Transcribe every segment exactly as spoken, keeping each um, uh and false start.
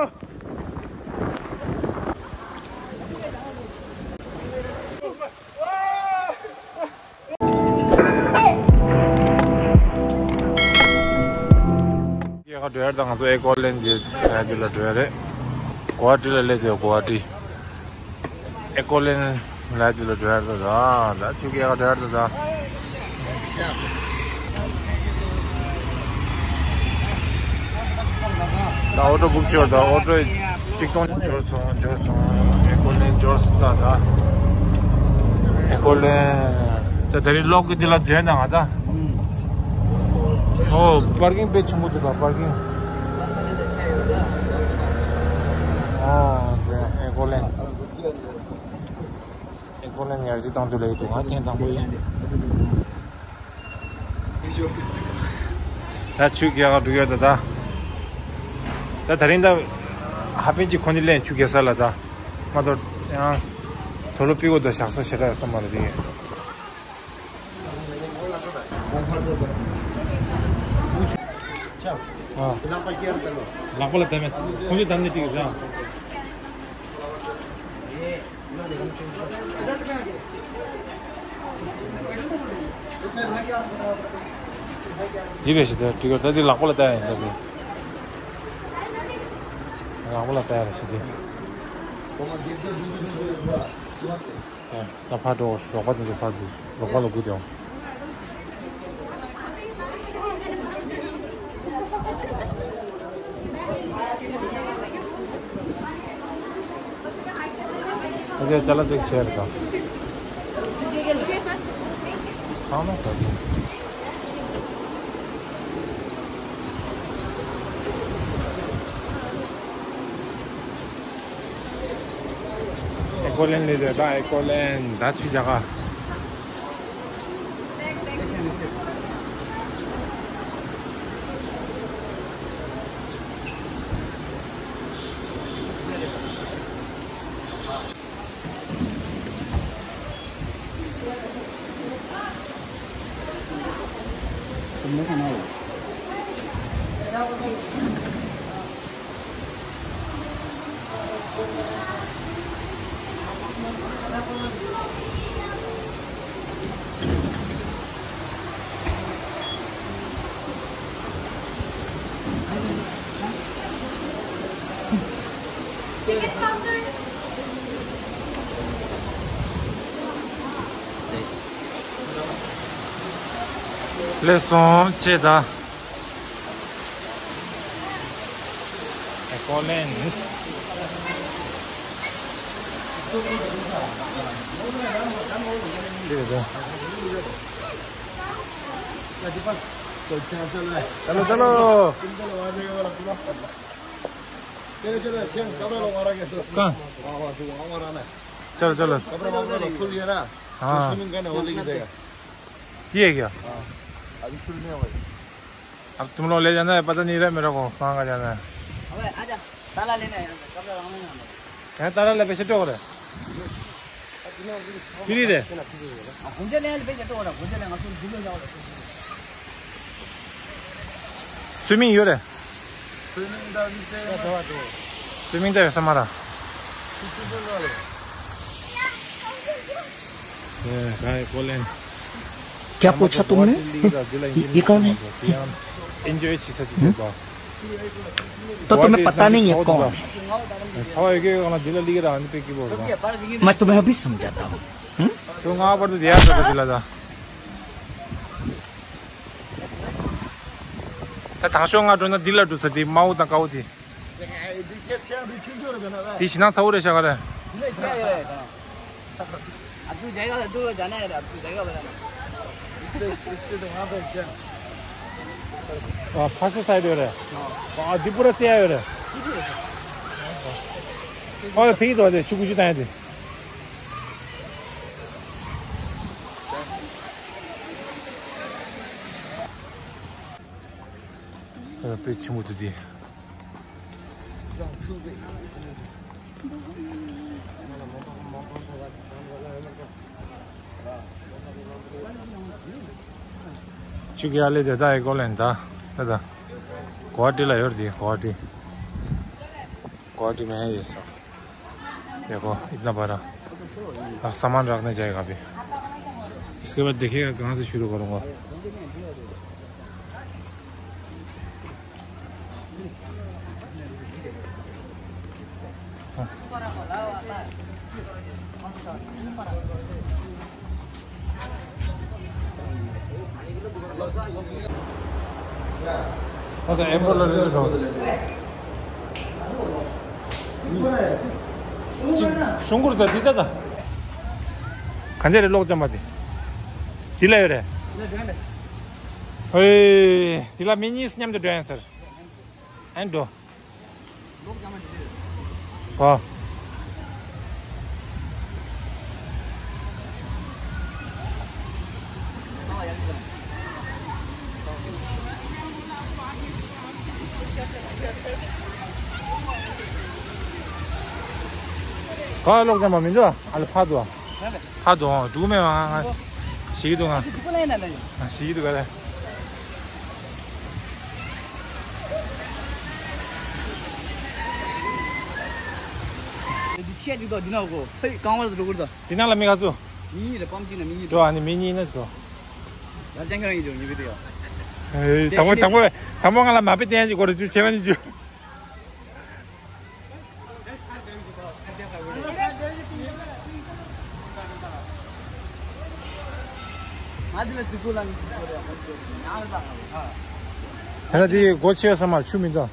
ཡ་ག་འགྲོ་ཡ་རེད། ད་ང་ཚོ་ཨེ་ཀོ་ལན་གྱི་ལ་འདི་ལ་འགྲོ་ཡ་རེད། གོ་ཧ་ཊི་ལ་སླེབས་ཡོད། གོ་ཧ་ཊི། ཨེ་ཀོ་ལན་ལ་འདི་ལ་འགྲོ་ཡ་རེད། ད་ད་ཆུ་སྐྱེས་ག་འགྲོ་ཡ་རེད། ད་ད་ཨོ་ཊོ་བུག་བྱས་ད། ཨོ་ཊོ་གཅིག་སྟོང་འབྱོར་སོང་། འབྱོར་སོང་། ཨེ་ཀོ་ལན་འབྱོར་སོང་། ད་ད་ཨེ་ཀོ་ལན། ད་ད་རིང་གློག་གི་འདི་ལ་འཛུལ་ན་ང་ད། ཨོ། པར་ཀིང་དཔེ་ཆེན་པོ་འདུག་ག་པར་ཀིང་། ཨོ། ཨེ་ཀོ་ལན། ཨེ་ཀོ་ལན་ཡར་རྒྱས་གཏོང་དུས་ལ་ཡིན་འདུག་ང་ཐེངས་དང་པོ་ཡིན། ད་ཆུ་རྒྱག་ག་འགྲོ་གི་ཡོད། ད་ད་ད་ད་རིང་ད་ཧ་པན་གྱི་ཁོ་ནི་ལན་ཆུ་རྒྱག་ས་ལ། ད་མ་གཏོགས་ཡང་དོ་ལོ་པི་གོ་ད་བཞག་ས་ཞེ་དྲག་ཡོད་ས་མ་རེད། དེ་ཨ། ལག་པ་ལ་བསྡམས་མེད། ཁོང་ཚོས་བསྡམས་ནས་བྲིས་ར། འདི་རེད་ཞེས་དེ་བྲིས་ཡོད། ད་འདི་ལག་པ་ལ་བསྡམས་ཡིན་ས་རེད། ལག་པ་ལ་བསྡམས་ཡ་རེད་ཞེས་དེ། ད་ཕར་འགྲོ། རོགས་པ་དེ་ཚོ་ཕར་འགྲོ། རོགས་པ་ལ་སྒུག་སྡོད། ཨ་ཅག་ཅ་ལག་ཅིག་བྱས་རེད་ད། ཚང་མ་ཟ་གི། ཨེ་ཀོ་ལན་ལས་རེད་ད། ཨེ་ཀོ་ལན་ད་ཆུ་བྱ་ག་སླེབས་སོང་། ཅེས་ད། ཨེ་ཀོ་ལན། འདི་རེད་དོ། चलो चलो। चलो चलो। चलो चलो। चलो चलो। हाँ। स्विमिंग करने वाले की जगह। ये क्या? हाँ। अभी शुरू नहीं हुआ। अब तुम लोग ले जाना है, पता नहीं रहा मेरे को कहाँ का जाना है। अबे आजा, ताला लेना है, कपड़ा लाना है। यहाँ ताला ले, पैसे टोक रहे। फिरी रे। 아, 문제 내야 돼, पैसे टोक रहा, 문제 내가 좀 주면 나오라. स्विमिंग यो रे। स्विमिंग दा भी से। स्विमिंग दा समझा। ये, काय बोलें। क्या पूछा तुमने? ये, ये कौन है? एंजॉय ची सा ची बा। तो तुम्हें पता नहीं है कौन है? छवा ये के वाला दिल ली रहा नहीं पे की बोल रहा। मैं तुम्हें अभी समझाता हूँ। हम्म? छुंगा पर तो दिया तो दिला था। ད་དང་ཤོག་ང་འགྲོ་ན་འདི་ལ་འགྲོ་ས་དེ་དམར་པོ་དང་དཀར་པོ་དེ། དེ་ཤི་ན་ཚ་བོ་རེད་ཤག་ག་རེད། ཨ་ཕ་སི་སའི་ཌི་ཡོད་རེད། ཨ་འདི་པུ་ར་རྩེ་ཡོད་རེད། ཨོ་ཕི་དོ་དེ་ཤུ་གུ་ཤུ་ཏང་ཡ་དེ། དཔེ་ཆེན་པོ་འདུག་དེ། ཆུ་རྒྱག་ལས་དེ་ད་ཨེ་ཀོ་ལན་ད། ད་ད། གོ་ཧ་ཊི་ལ་ཡོད་དེ་གོ་ཧ་ཊི། गाड़ी में है ये सब। देखो, इतना बड़ा। अब सामान रखने जाएगा अभी। इसके बाद देखिएगा कहाँ से शुरू करूँगा। ཨ་ད་ཨེམ་པོ་ལ་རེད་ཤོག་ཅིག་གཞུང་སྒོར་ད་འདི་ད་ད། ག་འདྲ་རེད་གློག་ལྕམ་པ་དེ། འདི་ལ་ཡོད་རེད། ཧེ། འདི་ལ་མི་གཉིས་མཉམ་དུ་འགྲོ་ཡང་ཟེར། ཨན་འགྲོ། ཨོ། ག་ལོག་ཙམ་པ་མི་འདུག་ཨ་ལ་ཕ་འདུག་ཕ་འདུག་འདུག་མེད་པ་ང་ང་ཞིག་འདུག་ང་ཞིག་འདུག་ག་ལ། འདི་ཆས་ཅིག་དང་འདི་ནང་གོ་ཕེ་གང་བར་འགྲོ་གི་རེད། འདི་ནང་ལ་མི་ག་ཚོད། མི་གཉིས་རེད་པམ་གཅིག་ན་མི་གཉིས་འགྲོ། ཨ་ནི་མི་གཉིས་ན་འགྲོ། ཡར་ཅང་ཁྱོད་རང་གཉིས་འགྲོ་ཉི་བི་དེ་ཡོ། ཨེ་དང་པོ་དང་པོ་དང་པོ་ང་ལ་མ་པི་བསྟན་ཅིག་གོ་རེ་ཅུ་ཆེ་བ་ནི་ཅུ། ད་ལྟ་དེ་སྒོ་ཕྱེ་ས་མར་ཆུ་མི་འདུག་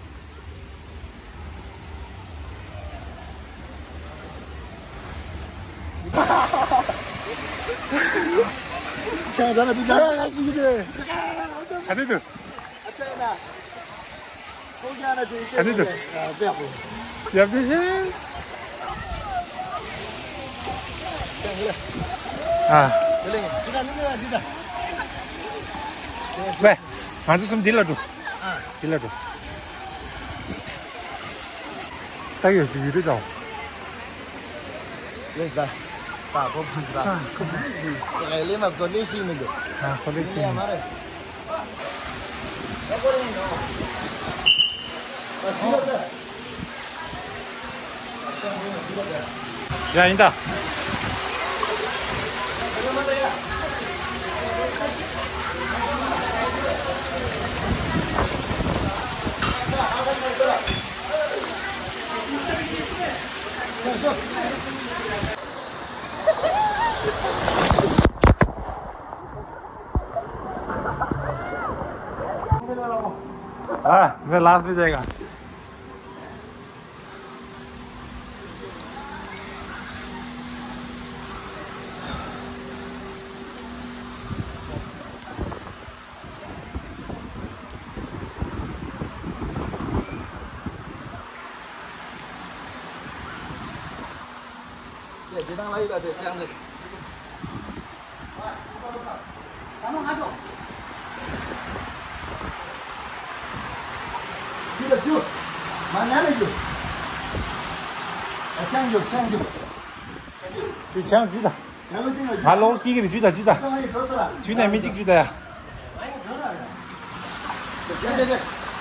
ཆང་ཟ་ན་དེ་ཟ་ན་ང་ཞིག་གི་དེ། ཨ་ནི་དུ། ཨ་ནི་དུ། ཡབ་ཅི་ཤེས། ཨ། ཝེ། ང་ཚོ་གསུམ་འདི་ལ་འགྲོ། འདི་ལ་འགྲོ། ད་ཡོད་ཀྱི་ཡུལ་དུ་ཅང་། ལེགས་ལ། ད་ཁོ་ཕྱིན་ད། ཁོ་ལེ་མ་ཁོ་ལེ་ཤི་མི་འདུག་ཨ་ཁོ་ལེ་ཤི་མི་འདུག་ཡ་ཡིན་ད། हाँ, मैं लास्ट में जाएगा। ཁྱོད་ཆང་བརྒྱུད་དང་། ང་ལོག་སྐྱེས་ཀྱི་རེད། བརྒྱུད་དང་བརྒྱུད་དང་། བརྒྱུད་ནས་མི་གཅིག་བརྒྱུད་དང་ཡ།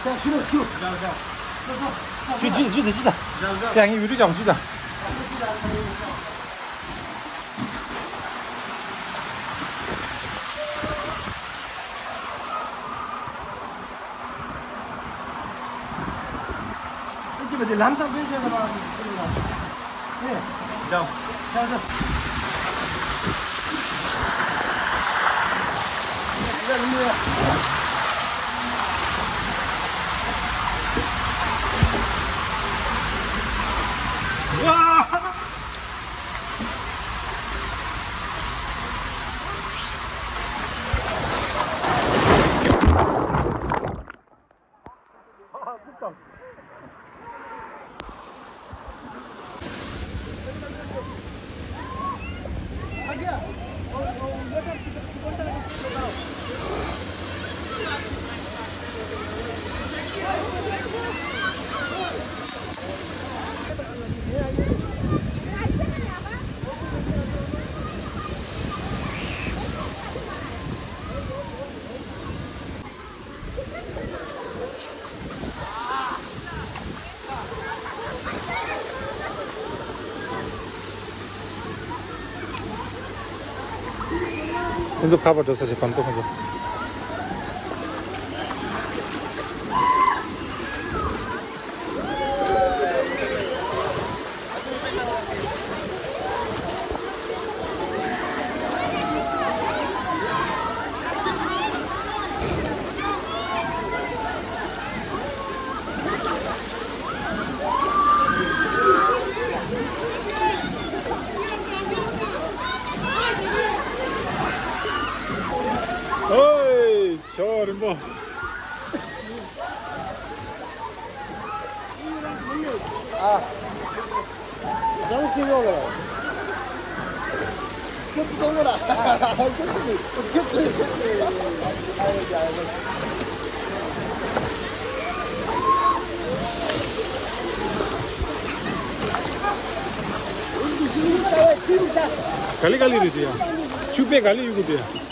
ཁྱོད་བརྒྱུད་བརྒྱུད་དང་བརྒྱུད་དང་། ཡ་ངའི་ཡུལ་གྲུ་ཅག་བརྒྱུད་དང་། ཁོང་ཚོ་ཁ་པར་འགྲོ་ས་ཞིག་བམ་ཏོ་ཁོང་ཚོ། ཨོའི། ཞོ་རིན་པོ། ཨ། ཟང་ཟིང་ཡོང་ལ། ཁྱོད་ཀྱིས་གཏོང་གི་ར། ཁྱོད་ཀྱིས་ཁྱོད་ཀྱིས་ཁྱོད་ཀྱིས། ག་ལེ་ག་ལེ་རེད་དེ་ཡ། ཆུ་པེ་ག་ལེ་ཡོད་གི་དེ་ཡ།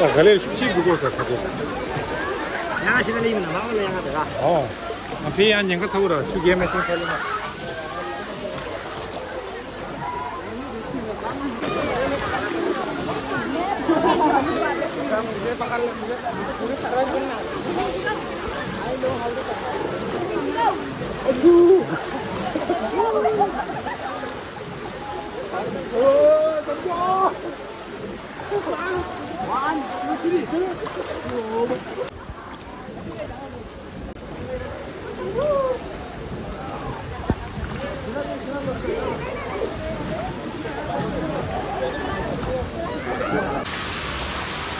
ད་ག་ལེར་ཤུགས་ཆེ་འདུག་གོ་ས་ཁ་ཆེ། ཡང་ཞིག་ལ་ཡིན་ན་མ་འོངས་ལ་ཡང་དེ་ག་ཨོ། ང་ཕེ་ཡང་ཉེན་ཁ་ཚ་བོ་ར་ཆུ་རྒྱལ་མེ་ཤིང་ཁ་ལེ་མ།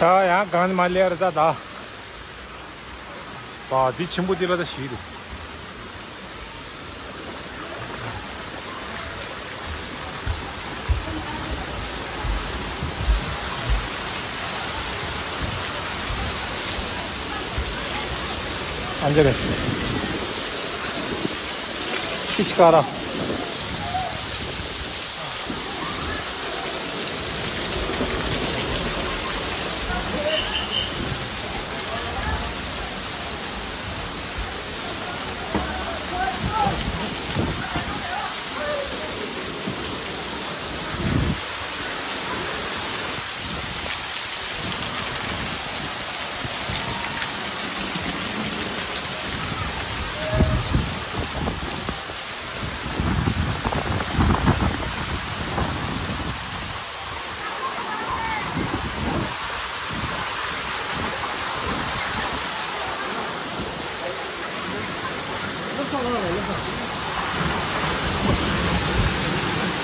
ད་ཡང་གང་མ་ལེར་ད་ད། པ་འདི་ཆེན་པོ་འདི་ལ་ད་ཞིག་རེད། ཨ་འདི་རེད། ཤི་ཆི་ཀ་ར།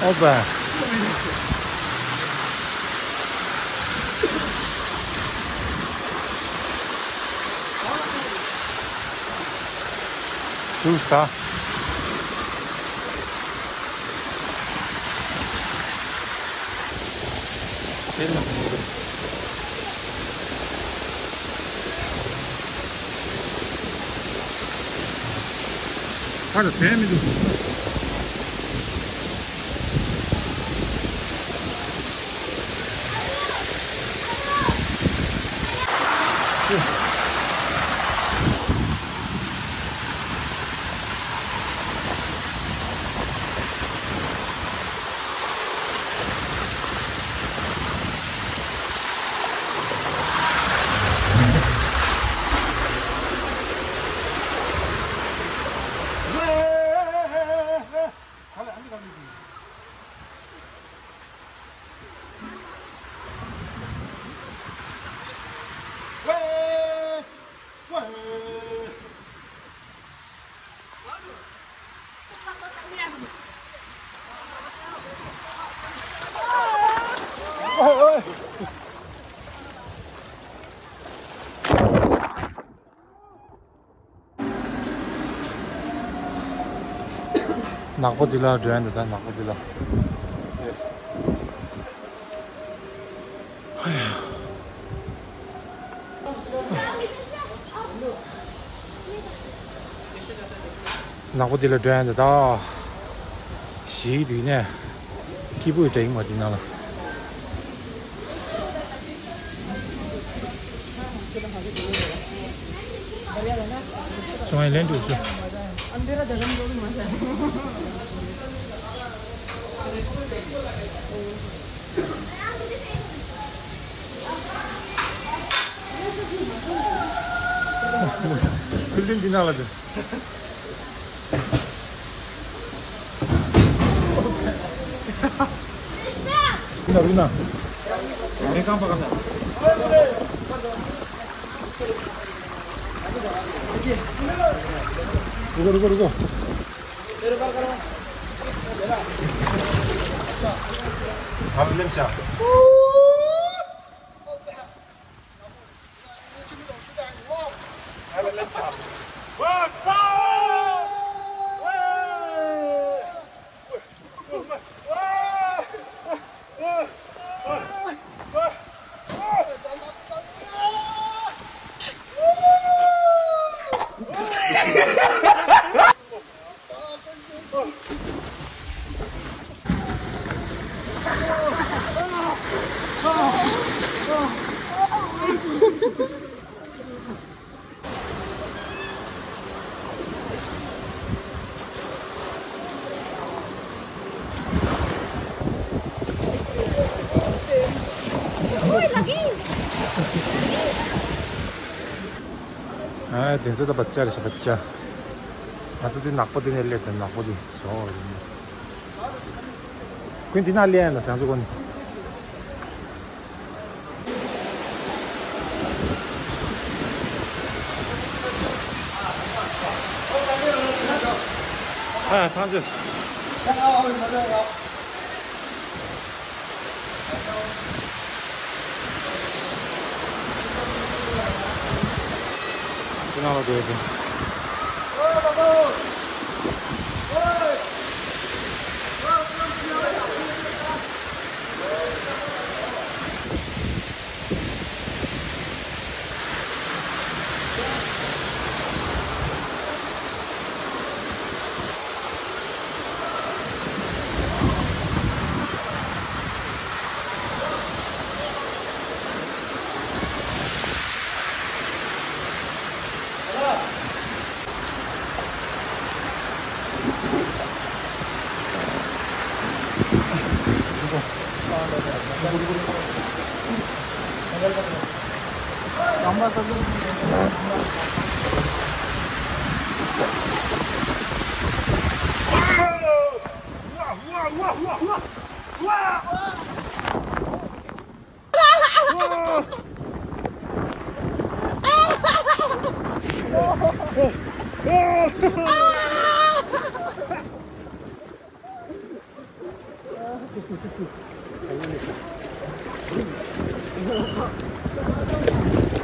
ཨོ་པ། ཤུགས་ས། དེ་ལ་མི་འདུག་ཁ་ལ་བྲན་མི་འདུག་ནག་པོ་འདི་ལ་འགྲོ་ཡ་འདི་ད་ནག་པོ་འདི་ལ། ནག་པོ་འདི་ལ་འགྲོ་ཡ་འདི་ད། ཞིག་དུས་ནས། སྐྱིད་པོའི་འདྲ་ཡིན་པ་འདི་ནང་ལ། ཅུང་ཡང་ལན་འགྲོ་ཤོག་ཕུལ་ལུན་འདི་ནང་ལ་འདི། རུ་ན་རུ་ན། རེ་ཁང་པ་གང་ན། རུ་གོ་རུ་གོ་རུ་གོ། ཨ་ལེམ་ཤ། ཨ། དེ་ཚོ་ད་བ་ཅ་རེད་ཤག་བ་ཅ། ང་ཚོ་དེ་ནག་པོ་དེ་ནས་སླེབས་དང་ནག་པོ་དེ་བཟོ་བ་རེད། ཀུན་དེ་ན་སླེབས་ཡ་ན་ཟང་ཚོ་ཀུན། ཨ། ཐང་ཅེས། ཁྱེད་རང་ལ་འགྲོ་ཡ་དེ།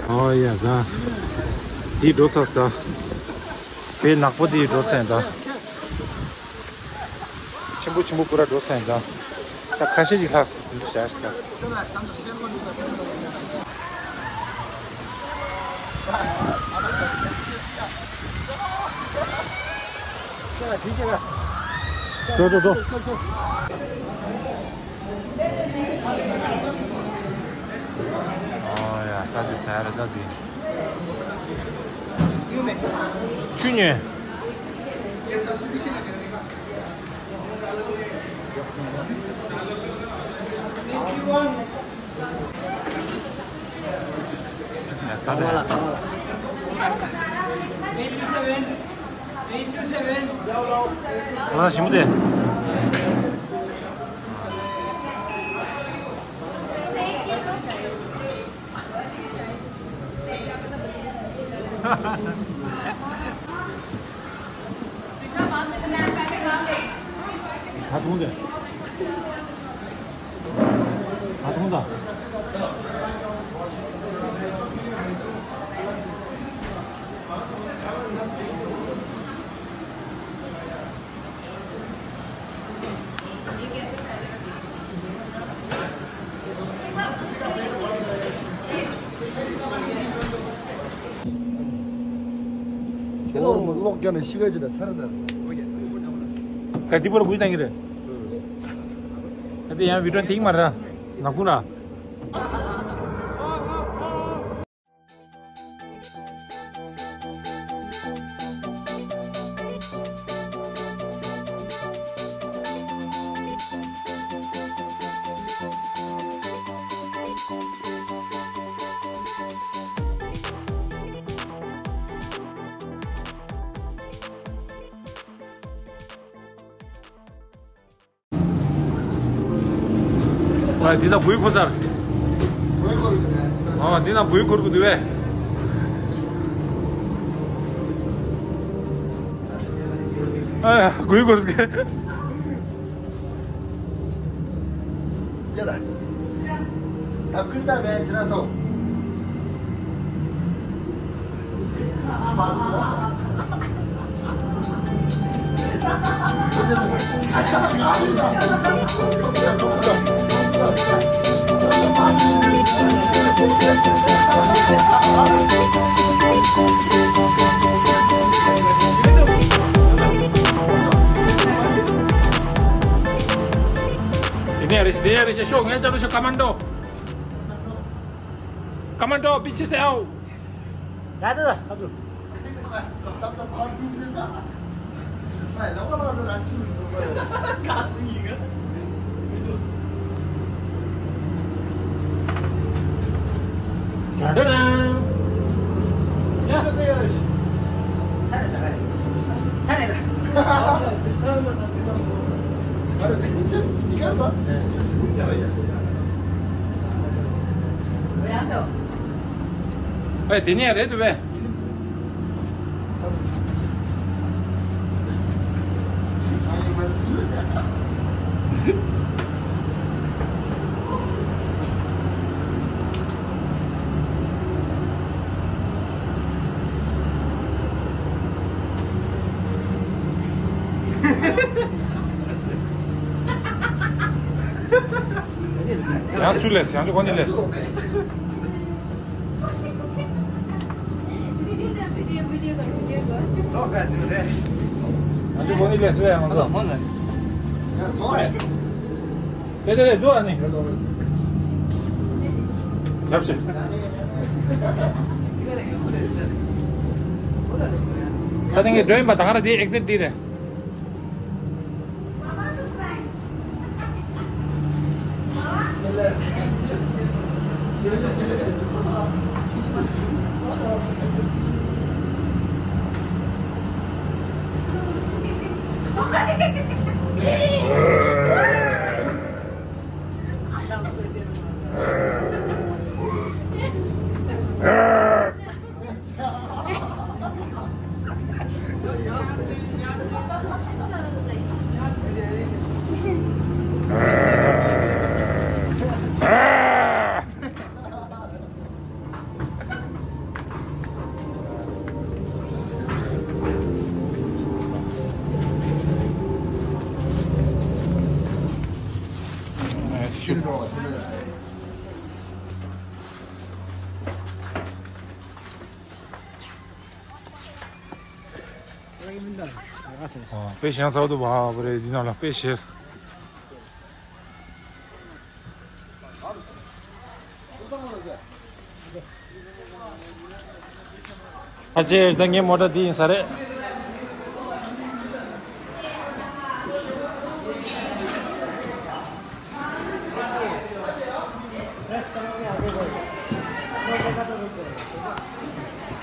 ཨོ་ཡ་ཟ། འདི་འགྲོ་ཚར་ད། དེ་ནག་པོ་འདི་འགྲོ་ཚར་ད། ཆེན་པོ་ཆེན་པོ་པུ་ར་འགྲོ་ཚར་ཡིན་ད། ད་ཁ་ཤས་ཤིག་ལྷག་འདུག་བྱ་ཞིག་ད། འགྲོ་འགྲོ་འགྲོ། ཨོ་ཡ། ད་འདི་ཟ་ཡ་རེད་ད་འདི། ཆུ་ཉོས། ས་དེ། ང་ཞིམ་པོ་དེ། ད་དུང་དེ། ད་དུང་ད། གློག་རྒྱག་ནས་ཤི་ཁ་ཅིག་ལ་ཚར་ད། ག་དེ་བོར་གུས་དང་གི་རེད། ད་དེ་ཡང་བི་ཏྲོན་ཐིག་མ་ར། ནག་ཁུ་ར། ཨ། འདི་ན་གུས་འཁོར་ཚར། ཨ། འདི་ན་གུས་འཁོར་གི་འདུག་བས། ཨ། གུས་འཁོར་ཟེར། ཡ་ད། ད་ཁུར་ད་བས་ཕྱི་ན་ཚོ། དེ་ནས་རེ་ཞིག་དེ་ཡ་རེ་ཞིག་ཤོག་ངས་ཅག་ལོ་ཤོག་ཀ་མན་ཌོ། ཀ་མན་ཌོ་བི་ཆི་སེའོ། ད་ད་ད་ཁ་བུ། ད་ད་ད། ཡ། ཚར་རེད་ད། ཚར་རེད་ད། ཨེ། དེ་ནས་རེད་འདུག་བས། ཡང་ཚུར་ལས། ཡང་ཚུར་གོ་ནས་ལས། ང་ཚོ་གོ་ནས་ལས་སུ་ཡང་ང་ཚོ། ལས་ལས་ལས་འདུག་ཨ་ནི། རབ་ཤི། ས་སྟེང་གི་འགྲོ་ཡིན་པ། ད་ག་ར་དེའི་ཨེག་ཛིཊ་འདི་རེད། དཔེ་ཞིང་ཚ་བོ་འདུག་བ། བ་རེད། འདི་ནང་ལ་དཔེ་ཞེས། ཨ་ཅེ། ད་ངའི་མོ་ཊ་འདི་ཡིན་ས་རེད།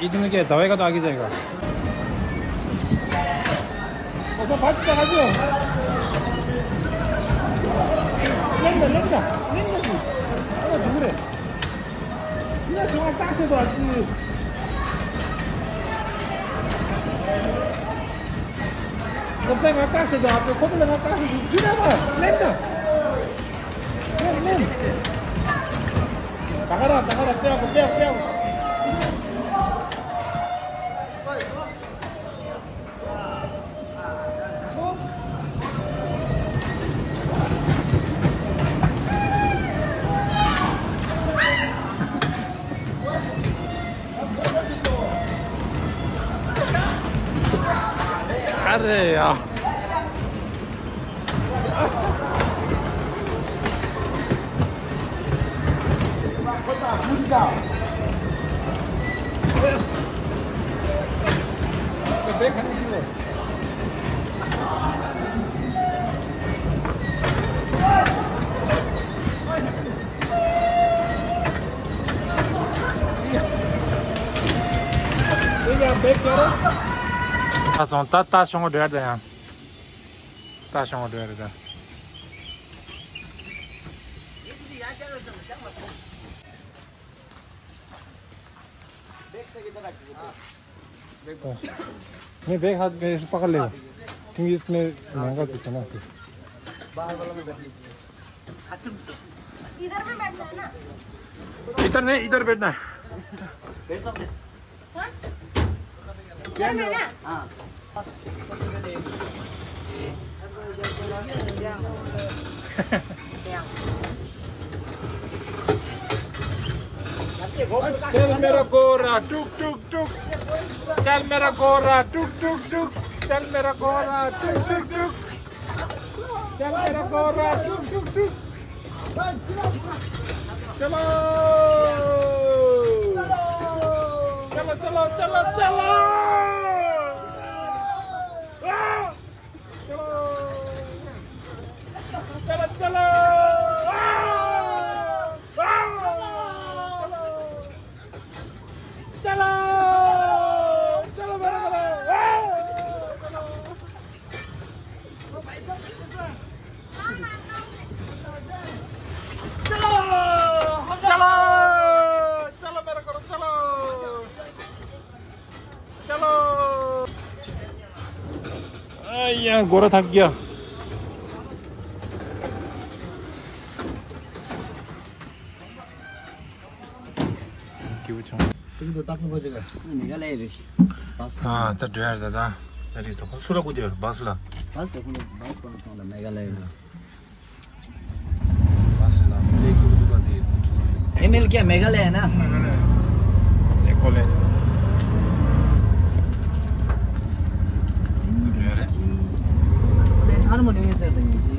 इतने के दवाई का तो आगे जाएगा। ओके, बात कर रहा हूँ। लेंदा, लेंदा, लेंदा जी। अरे दूर है। ये तुम्हारा कहाँ से बात हुई? सबसे मैं कहाँ से दो आपको खुद लगा कहाँ से जुड़ा हुआ? लेंदा। लें, लें। तगड़ा, तगड़ा, क्या हो, क्या हो, क्या हो? अरे यार। ད་སོང་། ད་ད་ཤོང་འགྲོ་ཡ། ད་ཡང་ད་ཤོང་འགྲོ་ཡ་རེད་ད། नहीं, बैग हाथ में ऐसे पकड़ ले। क्योंकि इसमें महंगा तो सामान से। इधर में बैठना है ना? इधर नहीं, इधर बैठना है। बैठ सकते हैं। हाँ? इधर में ना? हाँ। चल मेरा गोरा टुक टुक टुक। चल मेरा गोरा टुक टुक टुक। चल मेरा गोरा टुक टुक टुक। चल मेरा गोरा टुक टुक टुक। चलो। चलो, चलो, चलो, चलो। आ! चलो। चलो, चलो। आ! आ! चलो। चलो। चलो, मेरा, मेरा। आ! चलो। चलो। चलो, मेरा करो, चलो। चलो। आ, यहाँ गोरा थक गया। क्यों छो? तुम तो तक नहीं पहुंचेगा। मेघालय रे। बस। हाँ, तो ड्राइवर दादा। तरी तो सुरा को दियो, बस ला। बस तो, बस को मेघालय रे। एमएल क्या, मेघालय है ना? मेघालय। एक कॉलेज। हारमोनियम से देंगे जी।